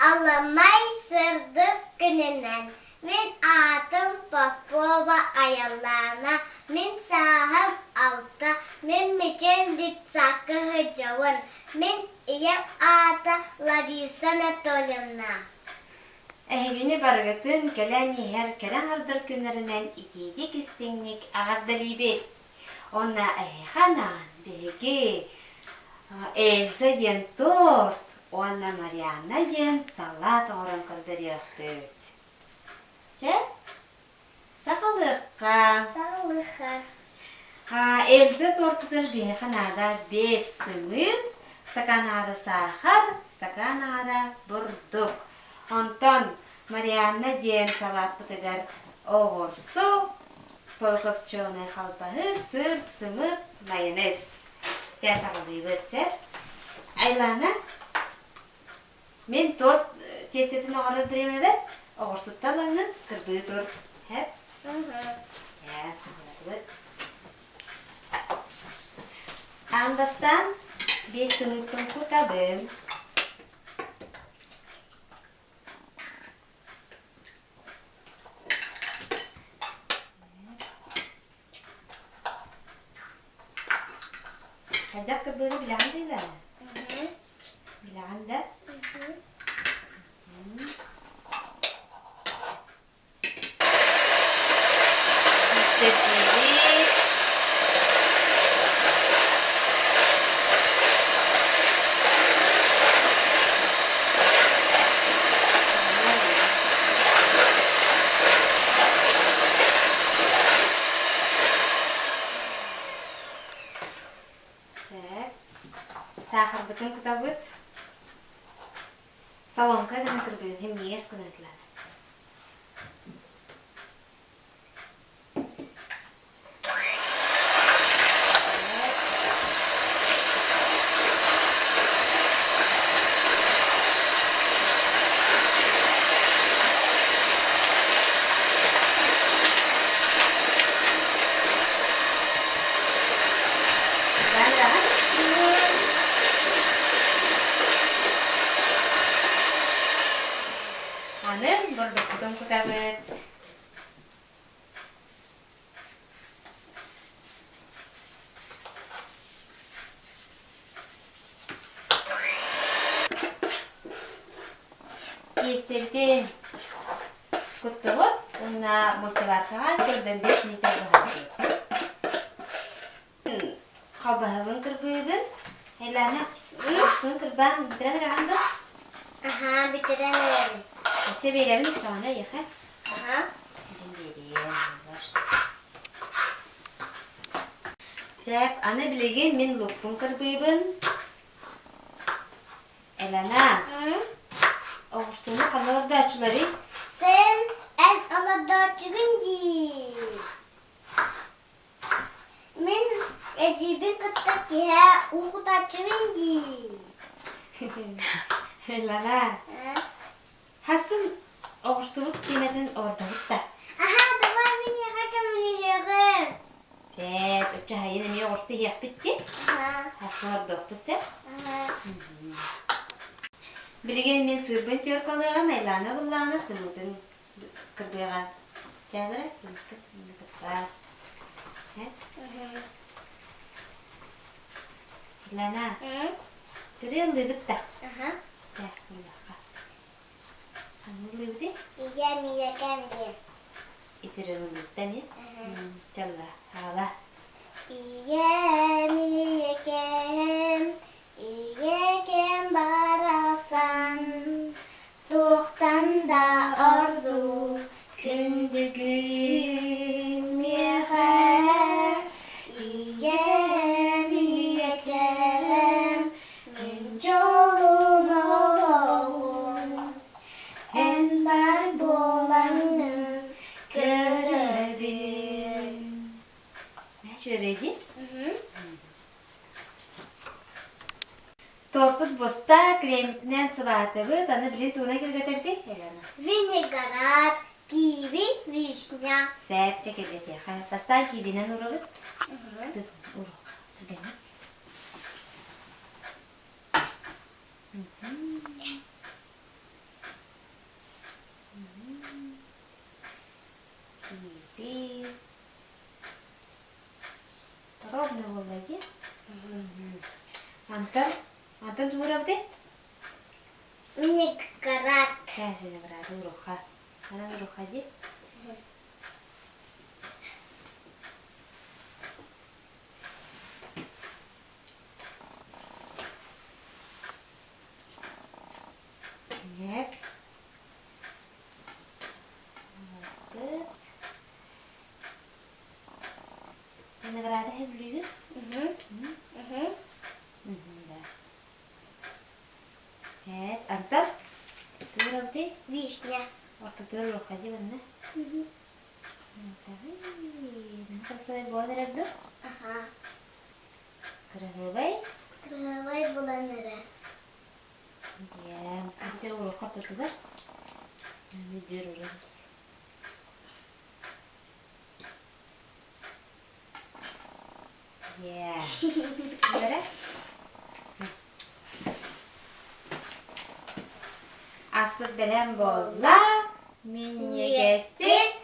Аламай сырдык күнүнэн Мин аатым Попова Айаллаана, мин сааһым алта, мин Мичил детсадка сылдьабын, мин ийэм аата Лариса Анатольевна. Эһигини барыгытын кэлэн иһэр кэрэ аҥардар күннэринэн итиитик истиҥник эҕэрдэлиибит! Уонна эһиэхэ анаан биһиги Эльза диэн торт уонна Марианна диэн салаат оҥорон көрдөрүөхпүт. Чэ, саҕалыахха. Саҕалыахха. Эльза тортутун биһиэхэ наада биэс сымыыт, стакан аара саахар, стакан аара бурдук. Онтон Марианна диэн салааппытыгар оҕурсу, полукопченый халбаһы, сыр, сымыт, майонез. Чэ, саҕалыыбыт, сэр. Айлана, мин торт тиэстэтин оҥорор бириэмэбэр оҕурсуттан ылаҥҥын кырбыы тур. Хэп? Чэ, саҕалатыбыт. Аан бастаан биэс сымыыппын кутабын. Хайдах кырбыыры билэҕин дии Билэҕин да? Сэргиибит. Сөп. Саахарбытын кутабыт. Соломка гынан кырбыын химниэс гынан ытылана. Аны бурдукпутун кутабыт. Тиэстэбитин куттубут уонна мультиваркаҕа көрдөн 5 мүнүүтэ буһардыбыт. Халбаһыбын кырбыыбын. Элана, охсун кырбаан бүтэрэн эрэҕин дуо? Аһаа, бүтэрэн эрэбин. Өссө биэрэбин оччоҕуна эйиэхэ. Аһаа. Биэриэм, бар. Сөп, аны билигин мин лукпун кырбыыбын. Элена, оҕурсууну ханна олордооччуларый? Сен эн олордооччугун дии. Мин эдьиийбин кытта киэһэ уу кутааччыбын дии. Элена, Хасын оҕурсубут сиэмэтин олордобут да? Аһаа, давай миэхэ көмөлөһүөҕүм. Чэ, чаһайын эмиэ оҕурсу иһиэхпит дии. Аһаа. Хасын олордуохпут сөп. Аһаа. Билигин мин сыырбын теркалыаҕым, Айлаана буллаҕына сымыытын кырбыаҕа. Чээлэрэ сымыыккыт кытта. Лена, ырыаллыыбыт да? Аһа. Чэ, ыллахха. Ханныылыыбытый? Ийэм ийэкэм диэн. Итирыллыбыта эмиэ? Чалла, хаала. Ийэм ийэкэм, ийэкэм барахсан, туохтан да ордук күндүгүн миэхэ. Ийэм ийэкэм, мин дьолум олоҕум, эн бар буолаҥҥын көрөбүн. Үчүгэй дии. Торпут буста, кремитинэн сыбаатыбыт, аны билин тугунан килбэтэбитий, Елена? Винеград, киви, вишня. Сээп, чэ килбэтиэхэ. Бастаан кивинэн урабыт. Уруок. Түргэнник. Киви. Ровно буолла дии. Антон, Антон тугура бите? Виноград. Э, виноград уруха. Анан уруха ди. Yep. Good. Винограды сөбүлүүгүн? Да. Эт, антон? Туурабытый? Вишня. Ортотугар уруохха дии манна. Красивый буолан эрэр дуо? Аха. Кыраһыабай? Кыраһыабай буолан эрэр. Дьэ, өссө уруохха ортотугар. Бүдүөр урабыз. Бэрэ. Аспыт бэлэм буолла. Минньигэстик.